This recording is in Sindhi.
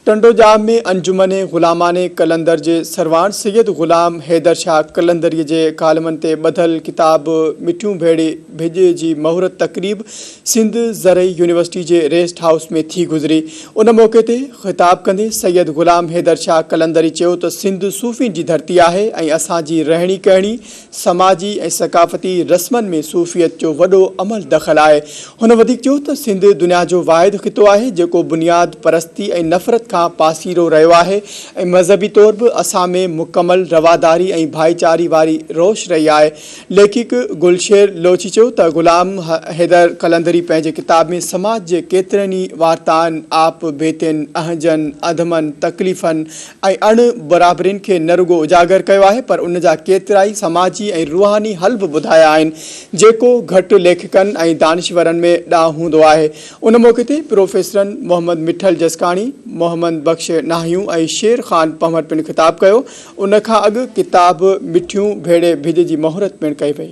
ٽنڊوڄام ۾ انجمن غلامان قلندر جي سرواڻ سيد غلام حيدر شاهه قلندري جي ڪالمن تي ٻڌل ڪتاب مٺيون ڀيڙي ڀڄ جي مهورت تقريب سنڌ زرعي يونيورسٽي جي ريسٽ هائوس ۾ ٿي گذري. ان موقعي تي خطاب ڪندي سيد غلام حيدر شاهه قلندري چيو ته سنڌ صوفين جي ڌرتي آهي ۽ اسان جي رهڻي ڪهڻي، سماجي ۽ ثقافتي رسمن ۾ صوفيت جو وڏو عمل دخل آهي. هن وڌيڪ چيو ته سنڌ دنيا جو واحد خطو آهي جيڪو بنياد پرستي ۽ نفرت کان پاسيرو رهيو آهي ۽ مذهبي طور به اسان ۾ مڪمل رواداري ۽ ڀائيچاري واري روش رهي آهي. ليکڪ گلشير لوچي چيو ته غلام حيدر قلندري پنهنجي ڪتاب ۾ سماج جي ڪيترن ئي وارتائن، آپ بيتين، اهنجن، اڌمن، تڪليفن ۽ اڻ برابرين کي نه رڳو اجاگر ڪيو آهي پر ان جا ڪيترائي سماجي ۽ روحاني حل به ٻڌايا آهن جيڪو گهٽ ليکڪن ۽ دانشورن ۾ ڏانء هوندو آهي. ان موقعي تي پروفيسرن محمد مٺل جسڪاڻي، محمد بخش ناهيون ۽ شير خان پنهور پڻ خطاب ڪيو. ان کان اڳ ڪتاب مٺيون ڀيڙي ڀڄ جي مهورت پڻ ڪئي وئي.